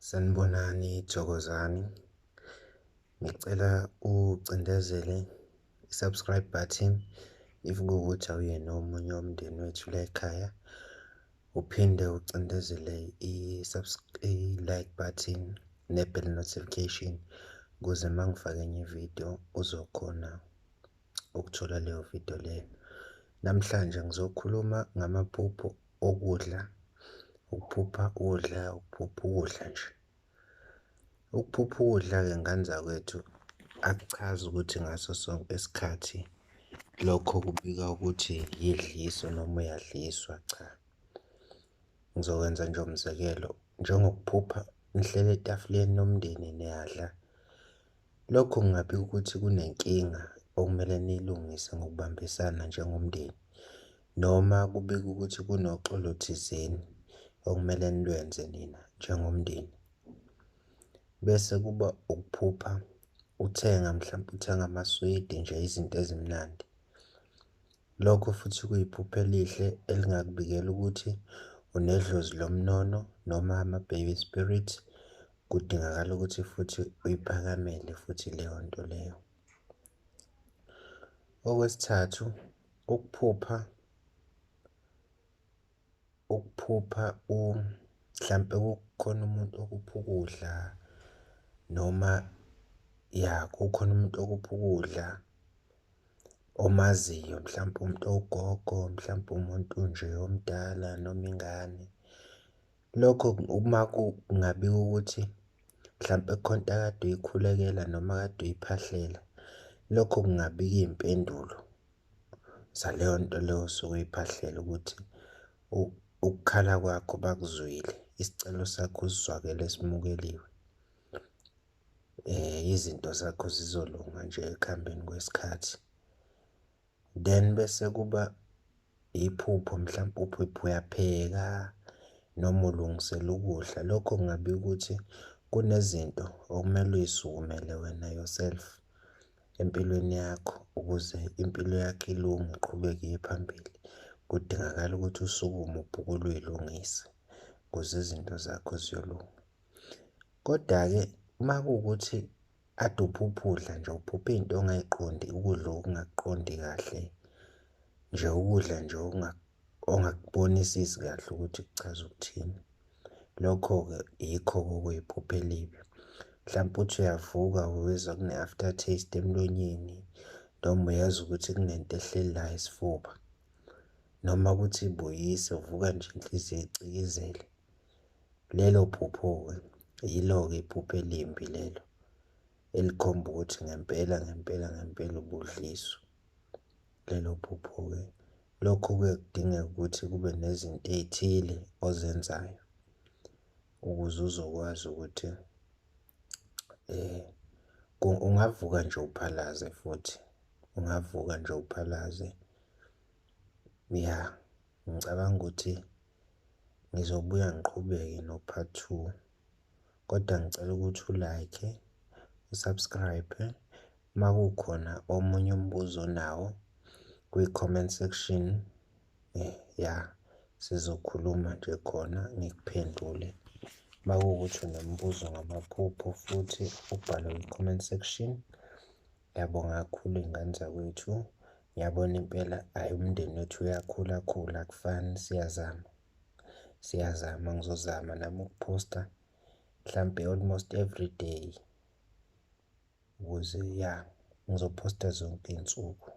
Sanibonani, thokozani. Ngicela ucindezele i-subscribe button if kuwukuthi awuyena omunye womndeni wethu la ekhaya. Uphinde ucindezele i-like button ne-bell notification ukuze uma ngifake enye ividiyo uzokhona ukuthola leyo vidiyo leyo. Namhlanje ngizokhuluma ngamaphupho okudla, ukuphupha ukudla, ukuphupha ukudla nje. Ukuphupha ukudla-ke ngane zakwethu akuchazi ukuthi ngaso sonke isikhathi lokho kubika ukuthi yidliso noma uyadliswa, cha. Ngizokwenza nje umzekelo, njengokuphupha nihleli etafuleni nomndeni niyadla, lokho kungabika ukuthi kunenkinga okumele niyilungise ngokubambisana njengomndeni, noma kubika ukuthi kunoxolo thizeni okumele nilwenze nina njengomndeni. Bese kuba ukuphupha uthenga mhlampe uthenga amaswidi nje izinto ezimnandi. Lokho futhi kuyiphupho elihle elingakubikela ukuthi unedlozi lomnono noma ama-baby spirit, kudingakala ukuthi futhi uyiphakamele futhi leyo nto leyo. Okwesithathu, ukuphupha ukuphupha mhlampe kukhona umuntu okupha ukudla noma ya kukhona umuntu okupha ukudla omaziyo, mhlampe umuntu owugogo, mhlampe umuntu nje omdala noma ingane. Lokho uma kungabika ukuthi mhlampe kukhona into akade uyikhulekela noma akade uyiphahlela, lokho kungabika iy'mpendulo zaleyo nto leyo osuke uyiphahlela ukuthi ukukhala kwakho bakuzwile, isicelo sakho sizwakele simukeliwe. Izinto zakho zizolunga nje ekuhambeni kwesikhathi. Then bese kuba iphupho mhlampe uphuphe uyapheka noma ulungisela ukudla, lokho kungabika ukuthi kunezinto okumele uy'sukumele wena yourself empilweni yakho ukuze impilo yakho ilunge iqhubeke iye phambili. Kudingakala ukuthi usukume ubhukule uy'lungise ukuze izinto zakho ziyolunga. Koda-ke uma kuwukuthi ade uphupha udla nje, uphupha iy'nto ongayiqondi, ukudla okungakuqondi kahle nje, ukudla nje ongakubonisisi kahle ukuthi kuchaza ukuthini. Lokho-ke yikho-ke okuyiphupho elibi. Mhlampe uthi uyavuka uyezwa kune-after taste emlonyeni noma uyezwa ukuthi kunento ehleli la esifuba, noma kuthi buyisa uvuka nje inhliziyo icikizele. Lelo phupho-ke yilo-ke iphupho elimbi lelo elikhomba ukuthi ngempela ngempela ngempela ubudliswa lelo phupho-ke. Lokho kuye kudingeke ukuthi kube nezinto ey'thile ozenzayo ukuze uzokwazi ukuthi ungavuka nje uphalaze futhi, ungavuka nje uphalaze. Ya, ngicabanga ukuthi ngizobuya ngiqhubeke no-part two, kodwa ngicela ukuthi u-like-e, u-subscribe-e. Uma kukhona omunye umbuzo onawo kwi-comment section, ya sizokhuluma nje khona ngikuphendule. Uma kuwukuthi unombuzo ngamaphupho futhi ubhale kwi-comment section. Ngiyabonga kakhulu iy'ngane zakwethu, ngiyabona impela hhayi umndeni wethu uyakhula khula akufani, siyazama, siyazama. Ngizozama nami ukuphosta mhlampe almost every day ukuze ya ngizophosta zonke iy'nsuku.